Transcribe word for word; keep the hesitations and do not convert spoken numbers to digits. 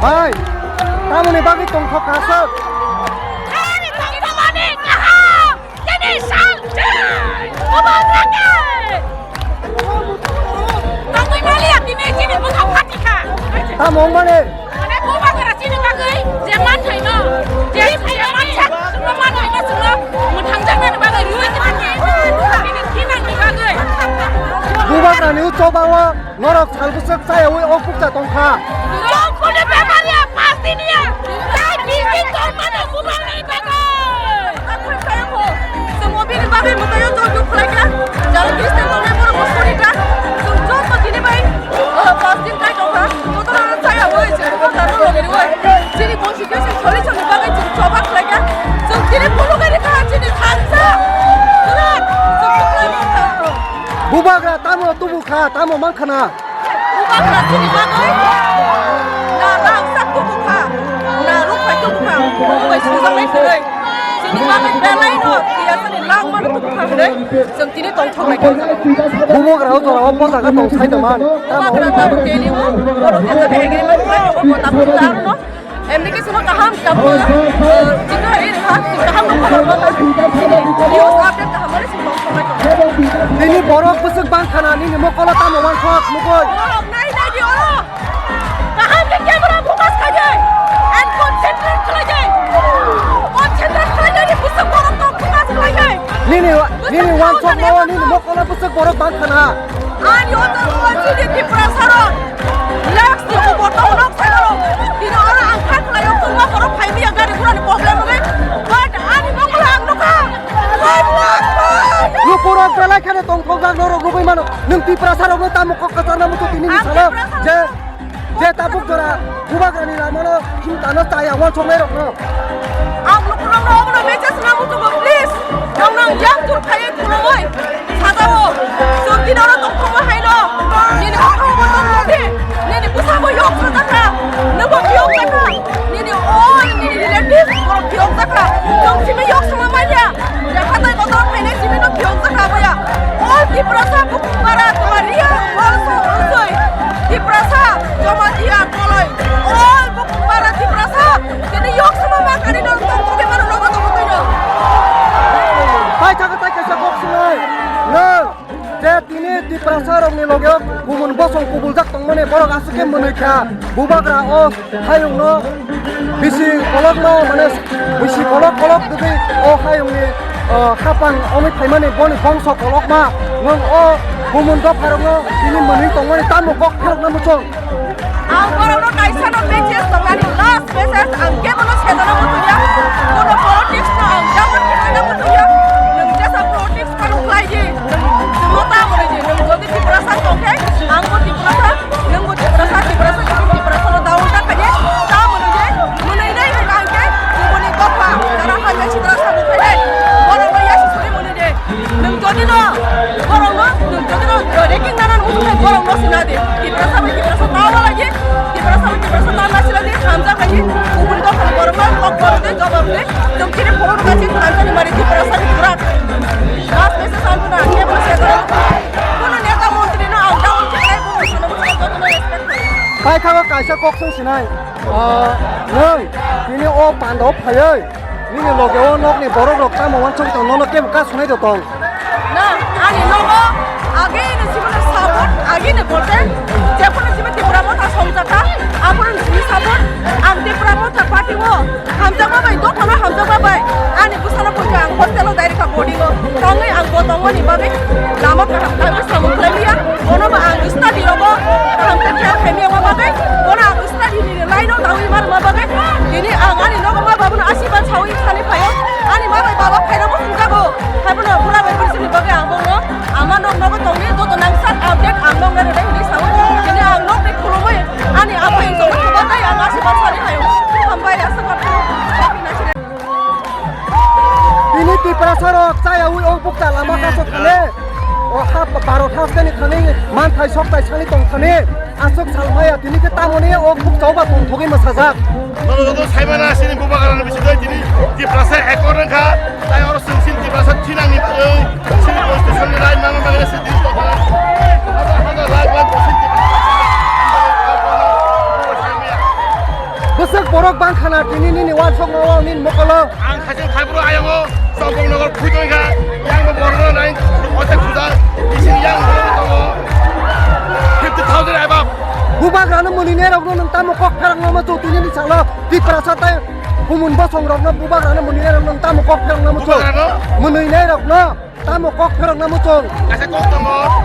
Bai, tamoni bagwi tongthok kha sok? Ani tongthokmani kaham, chini sal, chini bubak rake. Tongwi maliya, tini chini bubak phatikha. Tamo wngmani? Mane bubagra chini bagwi je manthaino, je, je mantha, chwngno manthaino chwngno mwthangjaknani bagwi rwi tongkha. Chini thinangni bagwi. Bubagrani ucho bawo norok sal bwswk chayawi o bukcha tongkha. Rongphurni bemariya, Paltiniya, chai bisi tongmano bubagrani bagwi. Chwng o bini bagwi mwtaio jol jol khlaikha. Jalo Christian tongnai borok bo sori kha. Chwng joto tini bai, o, pas din kai tongkha. Jotono chaya bai, chwng bo dano logeri bai. Chini constitution solution ni bagwi chwng choba khlaikha. Chwng tini phunugwi rikha chini thansa. Chwng phunugwi rikha. Bubagra tamo tubu kha, tamo man khana. Bubagra chini bagwi na rang sak tubu kha, na rukphai tubu kha, omo bai sujak nai kwrwi. Chini bagwi belai no tiyasani langmano tubu kha hwnwi chwng tini tongthok lai kha. Bubagra o jora o pojaga tong sai tongman. Bubagra tamo teli o, borok khe khe agreement khlai tongo, bo tamo charno. Emni ke chwngno kaham tamo, eh, chwngno ri rwkha, kaham no khobor bo. News update kaham mani chwng tong thok lai tongo. Nini borok bwswk bang khana, nini mokolo tamo uansuk nugwi. Borok nai nai di oro. Kaham ke camera focus khaidi. And concentrate khlaidi. Concentrate khlaidi, ni bwswk borok tong focus khlaidi. Nini, nini uansuk no, nini mokolo bwswk borok bang khana. Ani o jaga o chini Tiprasa rok. Relax, tini bo tong nok sai rok. Tini oro ang kha khlai o, tungma borok phai miya gari gura ni problem wngwi. But ani mokolo ang nukha. Wait, wait, wait. Lukurok belai kheno tongthokjak norok nugwi mano. Nwng Tiprasa rokno tamo kok kwchangna muchung tini ni salo. Ang Tiprasa je, rok. Je tabuk jora bubagrani lamano chintano chaya uansuknai rokno. Ang lukurokno obono message rwna muchungo, please. Ang nang yang jur khaiwi khulumui sajao. Chwng tini oro tongthokma haino. Nini bwkhao bo tongthok di. Nini bwsabo yok sajakha. Nwbo phiyok jakha. Nini all nini relatives borok phiyok jakha. Chwng simi yok sama manya. Je hatai kotor phainai simi no phiyok jakha boya. All Tiprasa bukhuk para Tomaria also also. Tiprasa Jamatia Koloi. All bukhuk para Tiprasa. Tini yok sama ma kani no tong tong mano no tong tong no. Bumun bosong kubuljak tongmani borok aswk khe mwnwi kha. Bubagra o hayungno bisi kolokno, mane bisi kolok kolok dugwi o hayungni, o, hapang omwi phaimani boni bongso kolokma. Nwng o bumun dopharokno bini mwnwi tongmani tamo kok pherokna muchung. Ang borokno kaisano message tongmani, last message, ang kebono sedona muchungya, kono politics no ang jabon khlaina muchungya. Nwng jesa politics kanu khlai di, nwng, nwng ta mwnwi di, nwng jodi Tiprasa tongkhe, ang bo Tiprasa, nwng bo Tiprasa, Tiprasa, Tiprasa no daun ta khaidi, ta mwnwi di, mwnwi nai nwng ang khe, kubuni dopha, jara hamya Tiprasa bo khaidi, borokno yasi suri mwnwi di. Nwng jodi no, borok no, nwng jodi no, ragging nana muchung nai borok no sina di. Tiprasa bai Tiprasa ta wala di, Tiprasa bai Tiprasa ta na sila di, hamjak bai di, kubun kok khali borok no, kok borok de, jobab de, jom kiri borok no kachi khwlai jani mari Tiprasa ni kurak. Last message ang na, kebono se jora. Kono neta montri no, ang down khe, ai, bo sano, bo sano, joto no respect khlai. Pai kha kaisa kok sung sinai. Ah, nwng, tini o pandao phaiwi. Nini loge o nokni borok rok tamo wansok tong, nono kebo kasunai do tong. Na, ani nogo age ni sibole support, age ni bolte, jephuru sibe Tipra Motha songjakha, aphuru ni sini support, ang Tipra Motha party o hamjakma bai, dophano hamjakma bai, ani bwsano bujo ang hostel o direct boarding o tongwi ang bo tongmani bagwi lama kaham kaiwi samung khlai liya, bono bo ang study rogo kaham khe khe khaimiyama bagwi, bono ang study ni line o dawi mar ma bagwi, tini ang ani nogo ma babuno asirwad sawi sani phaio, ani ma bai baba phaino bo sungjago, haibono bura bai bwswkni bagwi ang bono ama nok nogo tongwi joto nang sat update ang nok nai rwdai hinwi sawi, tini ang nok ni khulumwi ani abo insokno thubatai ang asirwad sani phaio, hambai aswk. Tini Tiprasa rok chayawi o bukcha lama kaso thane. O ha Bharat hasteni thani manthai soktai sani tong thani. Aswk salmaya tini khe tamoni o bukcha o ba tong thogwi mwsajak. Nono joto saimana sini bubagrano bisi doi tini Tiprasa ekor wngkha. Tai oro chwng sini Tiprasa thinangni bagwi sini constitution ni right manna bagwi se tini tongkha. Hajar hajar lakh lakh bo sini Tiprasa. Bwswk borok bangkhana tini nini wansokno o nini mokolo. Ang khaisa phaibro ayongo Chongkong Nogor phuitoi kha, yang bo borno nai ote khuda, isini yang bo tongo fifty thousand above. Bubagrano mwnwi nai rokno nwng tamo kok pherang namo chwng tini ni salo Tiprasa tai humun bosong rokno bubagrano mwnwi nai rokno nwng tamo kok pherang namo chwng. Bubagrano? Mwnwi nai rokno. Tamo kok pherokna muchung? Kaisa kok tongo,